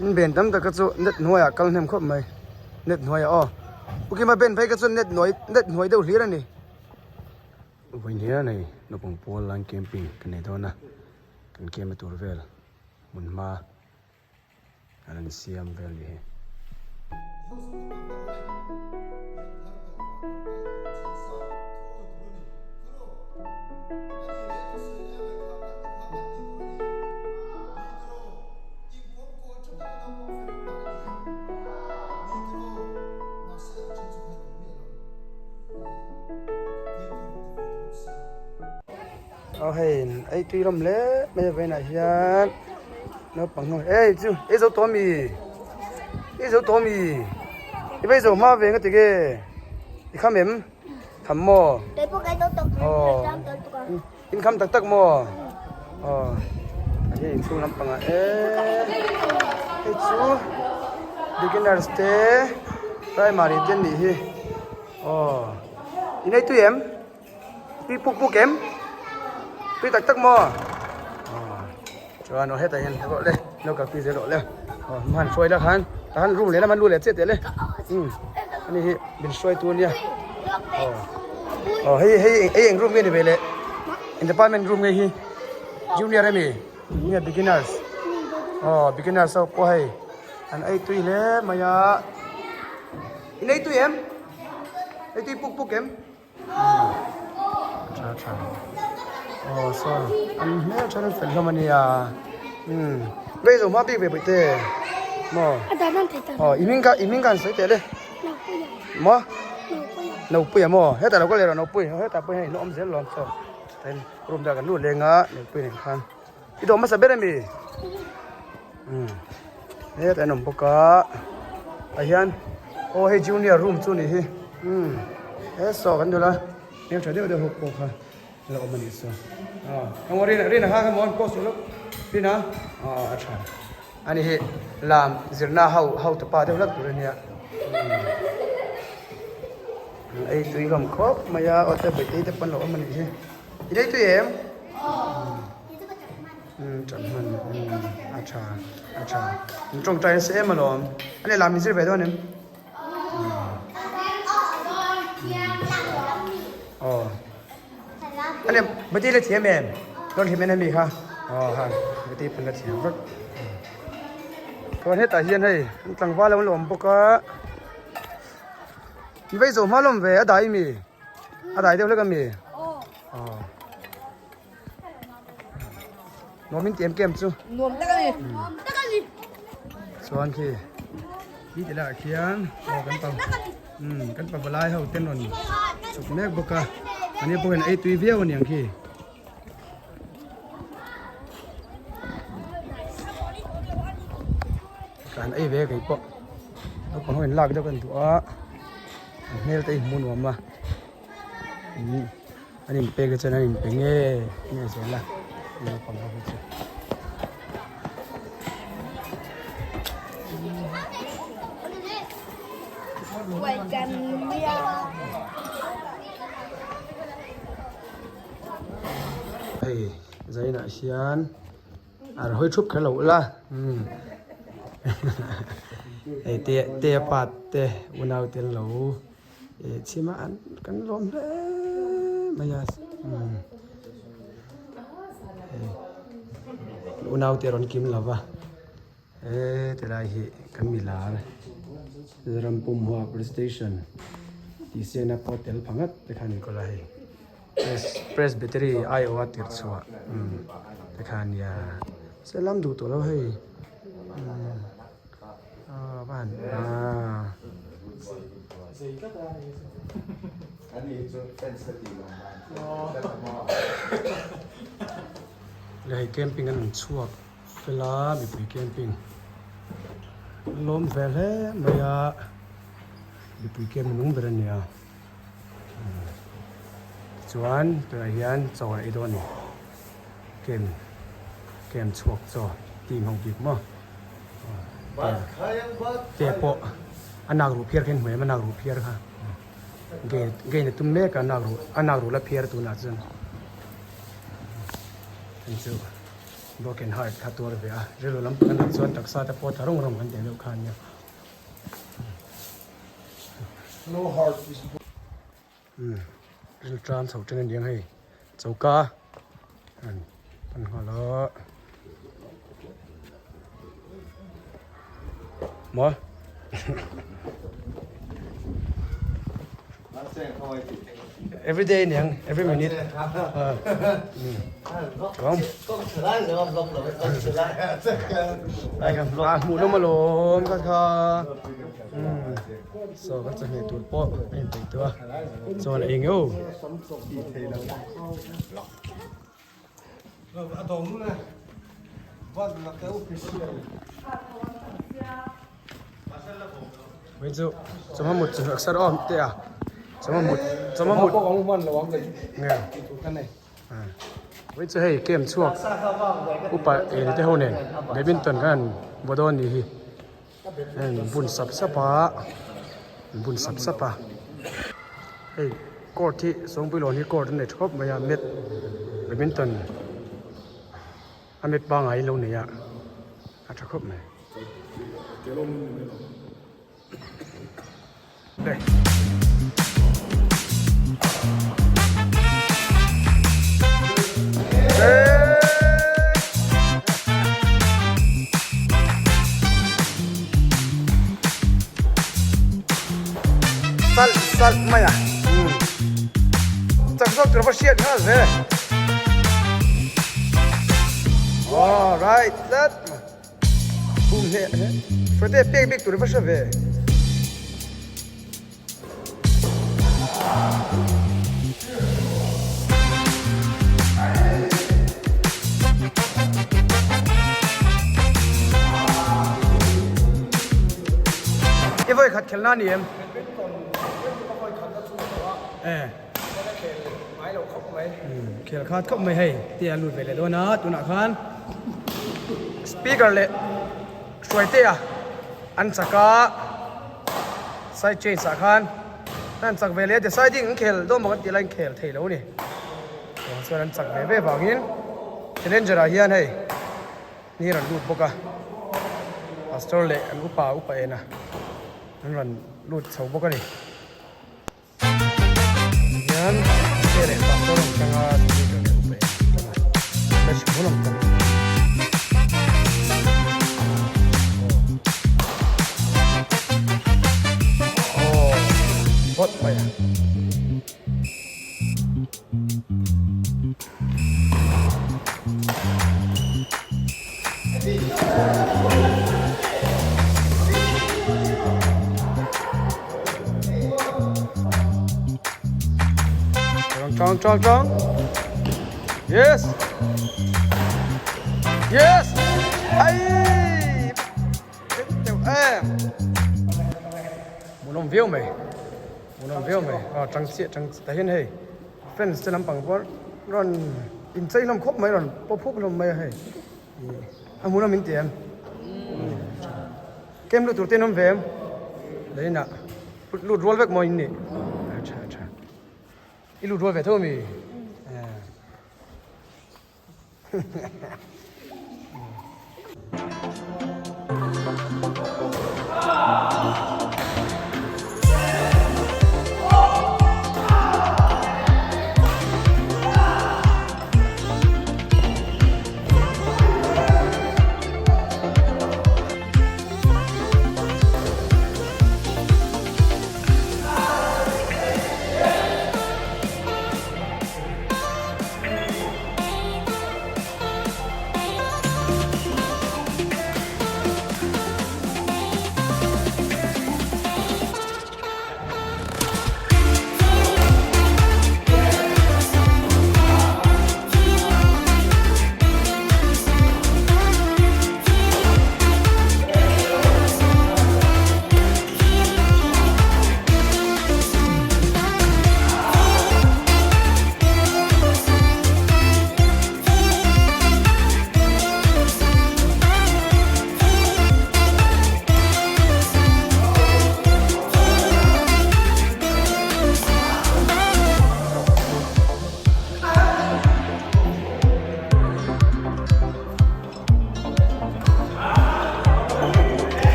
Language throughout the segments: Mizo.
In ben tam tak kha chu net hnuaiah kal hnem khawp mai net hnuaiah aw u kima ben phei kha chuan net hnuai net hnuai deuh hlir a ni. Vawiin hian hei naupang pawl line camping kan nei dawn a kan camp na tur vel hmun hma. An an siam vel ni hi. Aw hei ei tui hlawm hle mai a vawiinah hian naupang ho ei chu ei zo tawh ami ei zo tawh ami i va ei zo hma ve nga ti nge i kham em kham maw aw in kham tak tak maw aw a hian inchhung lampangah eee hei chu beginners te primary te an nih hi aw in ei tui em. Tui puk puk em? Tui tak tak maw? Chuan aw hetah hian rawh le lo kalpui zel rawh le aw hman hruai la khan tah khan room leh lam an lu leh chiah teh le umm ani hi min hruai tu ania aw aw hei hei hei eng room nge ni ve le in department room nge hi junior ami nge beginners aw beginners ho pawh hei an ei tui hle mai a in ei tui em ei tui puk puk em. Tha tha aw saw an hmel tha an fel hlawm a nia umm vei zo hma bik ve pawih te maw aw i hming kha i hming kha an sawi teh le maw Nopuia maw hetah lo kal leh rawh Nopui hetah pawh hian in awm zel lawm saw tin room dangah kan lut leng a Nopui nen khan i dawh hmasa ber ami umm hetah an awm bawk a ah hian aw hei junior room chu a nih hi umm he saw kan dul a hmel tha deuh deuh ho pawh kha a la awm a nih chu aw engmaw rina rina kha kha maw an post loh rina aw a tha ani hi lam zirna ho ho tupa deuh hlak tur a nia umm ei tui hlawm khawp mai a aw te bawihtei te pawh an lo awm a nih hi i lei tui em. Umm ṭan hman umm a ṭha a ṭha in ṭawngṭai nasa em alawm a lehlam in zir ve dawn em aw a leh bati la thiam em rawn hlim en ami kha aw ha bati pawn la thiam vek chuan hetah hian hei an tlangval an lo awm bawk a i vei zawh hma lawm ve a dai mi a dai deuh hlek ami aw. Nuam in ti em kem chu. Nuam tak a ni. Nuam tak a ni. Chuan khi ti ti lah khian aw kan pa um kan pa valai ho ten rawn chhuk mek bawk a ani pawh hian ei tui viau a niang khi. Kan ei ve kei pawh naupang ho in lak deuh kan duh a an hmel te hi hmuh nuam a. An inpek te chuan an inpe nge nge zel a naupang ho hi chu. Hei zainah hian a hawi thup kher lo ula umm hei te te pa te unau te an lo. Ih chhima an kan lawm hle mai a umm hei unau te rawn kim lo va he tilai hi kan mi lar Mizoram pum huap police station tih siamna pawh tel pha ngat te khan in kawl a hei press press battery aiawh a tirh chhuah umm te kha ania selam duh tawh lo hei umm. Aw van aaa. Hei camping an rawn chhuak fel a mipui camping an lawm ve hle mai a mipui camp nung ber a ni a tichuan tunah hian chaw an ei dawn a ni camp camp chhuak chaw team ho bik maw. Te pawh a nak ruh phiar kha in hmu em a nak ruh phiar kha gain gain a tum mek a nak ruh a nak ruh la phiar tunah chuan hei chu. Broken heart kha tuar ve a, rilru lampang a nat chuan taksa te pawh tha rawng rawng kan tih deuh kha ania. No heart is Umm ril tan chho then aniang hei choka an pan nghal a maw everyday aniang every minute a hmuh hlawm alawm ka kha saw ka chawhmeh tur pawh a inpeih tawh a chuan eng emaw Hei chu chawhma mut chu hlak sar awm teh a chawhma mut chawhma mut nge hei chu hei camp chhuak upa eng te ho nen badminton khan an vaw dawn a nih hi an bun sap sap a an bun sap sap a hei court hi sawngpuilawn hi court a nei tha khawp mai a mat badminton a mat pangngai in lo nei a. A tha khawp mai. Salh salh mai a. Chak zawk tur va hriat nghal ve. All right. Tlat bum hle hle frate pek bik tur va hre ve. I vawi khat khelna ni em? Eh. Khel khat khawp mai hei tia lut ve leh dawn a tunah khan speaker leh hruaitea an chak a side change ah khan an chak ve leh a deciding an khel dawn bawk an tih laiin khel thei lo a ni chuan an chak ve ve vangin challenger ah hian hei ni rawn lut bawk a pastor leh an upa upa ena an rawn lut chho bawk a ni. Hian che leh pastor ang tanga speaker leh upa em ang tanga match hmun ang tanga aw hot mai a. Chong chong chong. Yes. Yes. Ai. Em. Muốn ông viêu mày. Muốn ông viêu mày. Ờ trăng chia trăng ta hiên hei. Fans te lampang pawh rawn inchei hlawm khawp mai rawn pawp hup hlawm mai a hei ih a hmun a min ti em kem lut tur te an awm ve em lei inah lut rual vek maw in nih a tha a tha i lut rual ve tho ami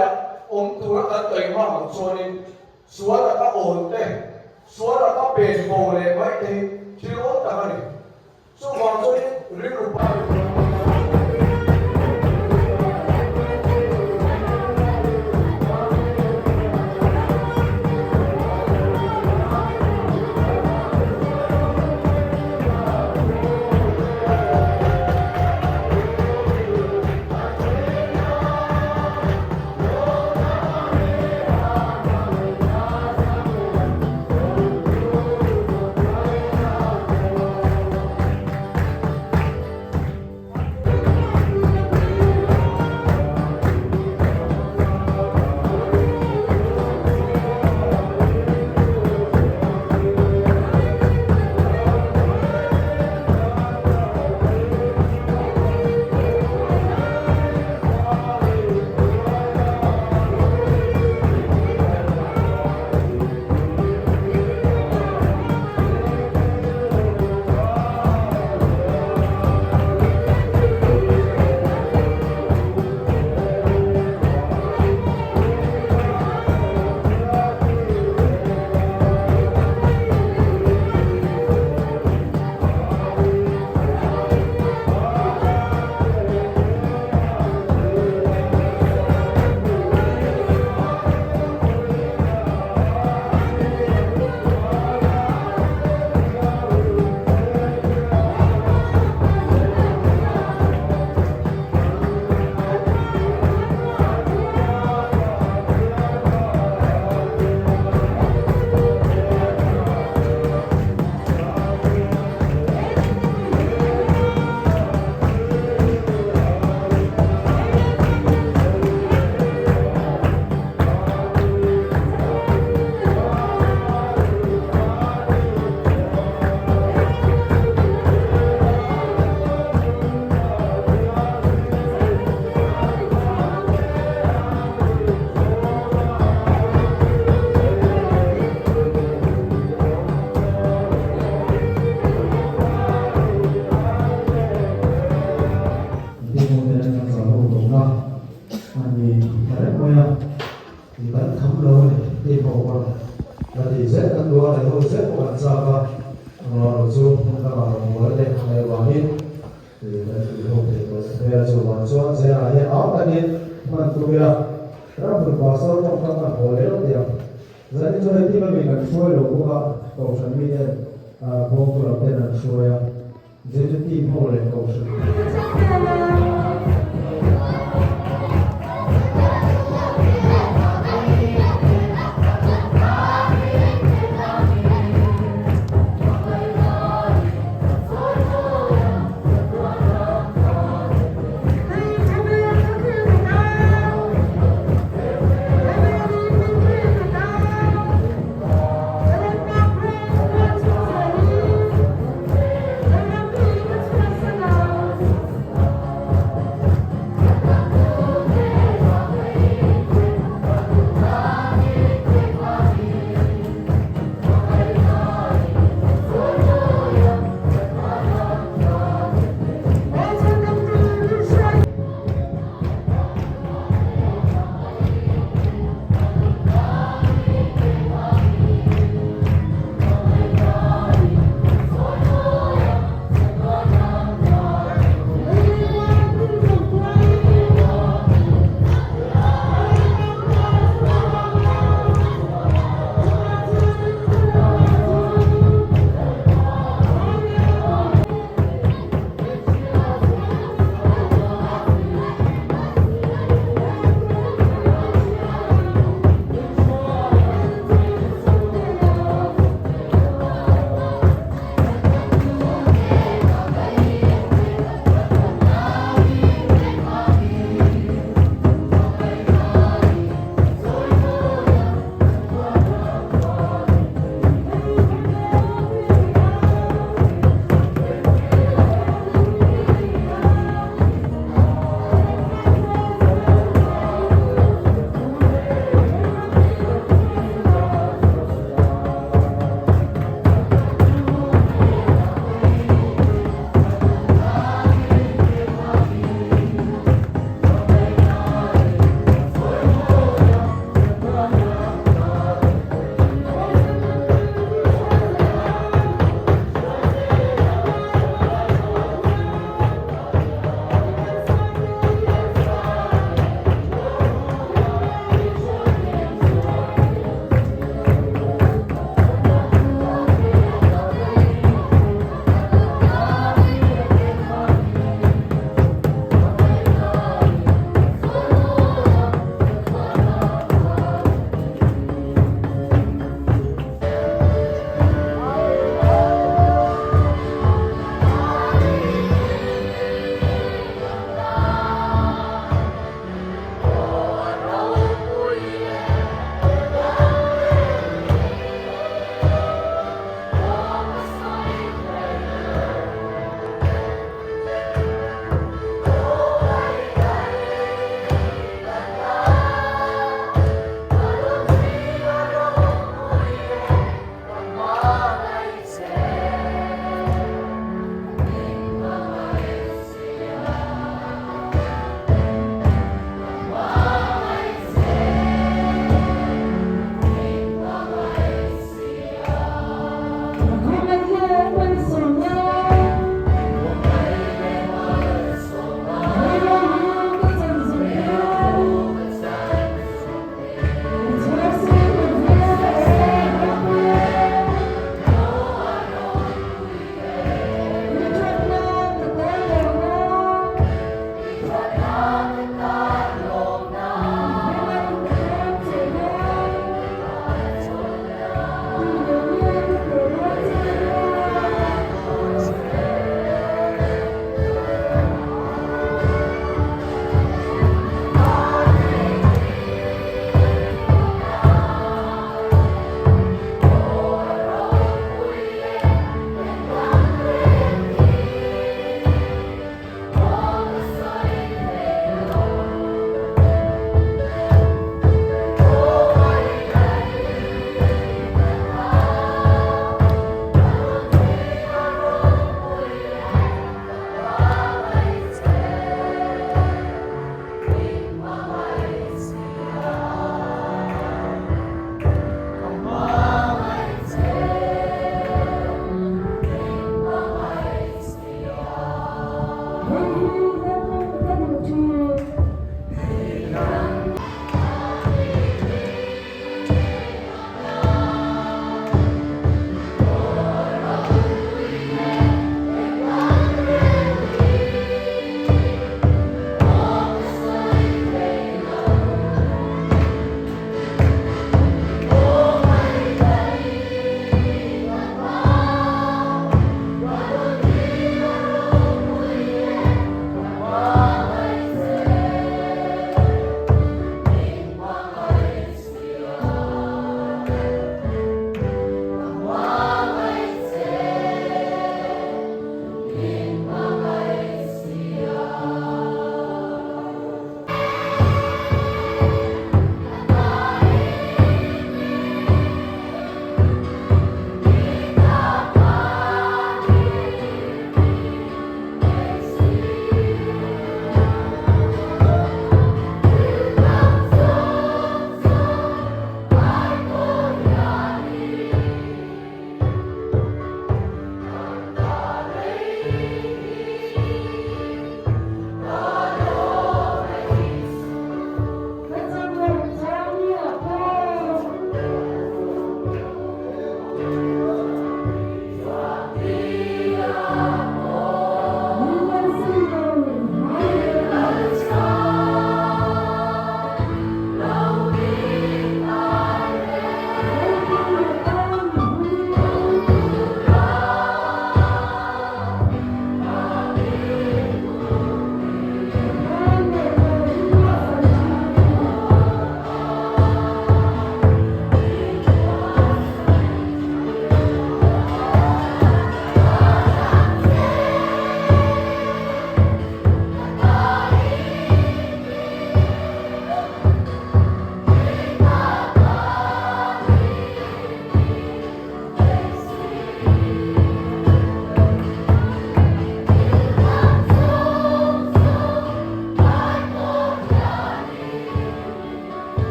hnuaia awm tura kan taihmak loh chuanin sual laka awn te, sual laka pen bo leh mai te hi thil awl tak a ni. Chuvang chuanin rilru pa.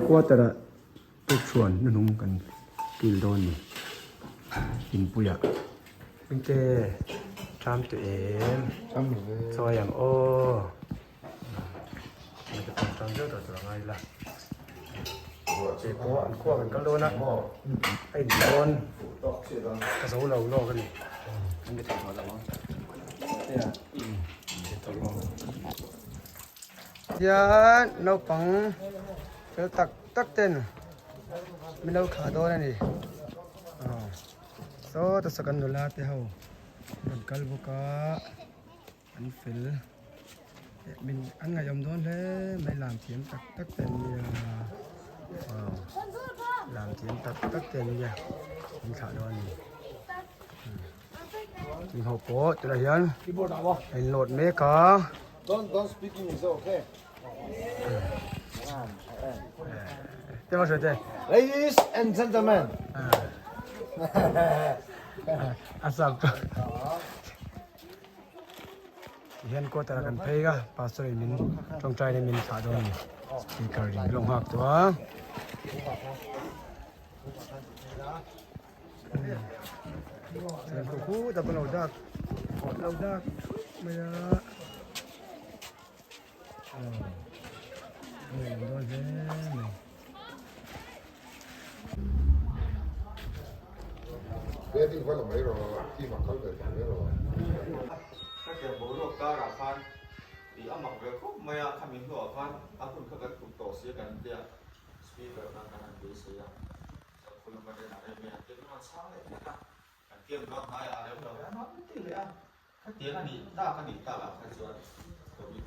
Quarter ah tukṭhuan hnuhnung kan kil dawn ni inpuiah engte ṭam tawh em chawi ang aw. Che pawh an khuak an kal dawn a a in dawn ka zo lo lawk a ni an be thei tawh lo ang hian naupang fel tak tak ten min lo thlah dawn a ni saw ta saw kan nula te ho an kal bawk a. An fel min an ngaihawm dawn hle mai lam thiam tak tak te an nia aw lam thiam tak tak te an nia an thlah dawn a ni tin ho pawh tunah hian a in load mek a. Ladies and gentlemen. Tihian quarter ah kan phei a pastor in min tawngtai in min thlah dawn a ni speaker in lo nghak tawh a. Chuan khu khut a lo dak lo dak mai a aw a ngaih dawn hle mai. Wedding va la mai rawh team ah kal ve tawh mai rawh. Ka thiam boruak karah khan tih a mak ve khawp mai a, khami hnuah khan a hun kha kan tum tawh sia kan tia speaker khan kan han beisei a, chuan khulama nen a rem e an tia min rawn chhang leh vek a, kan tiam dawn hnaiah a rem lo e a nuam ti leh a, khatiang a nih tak a nih takah kha chuan committee.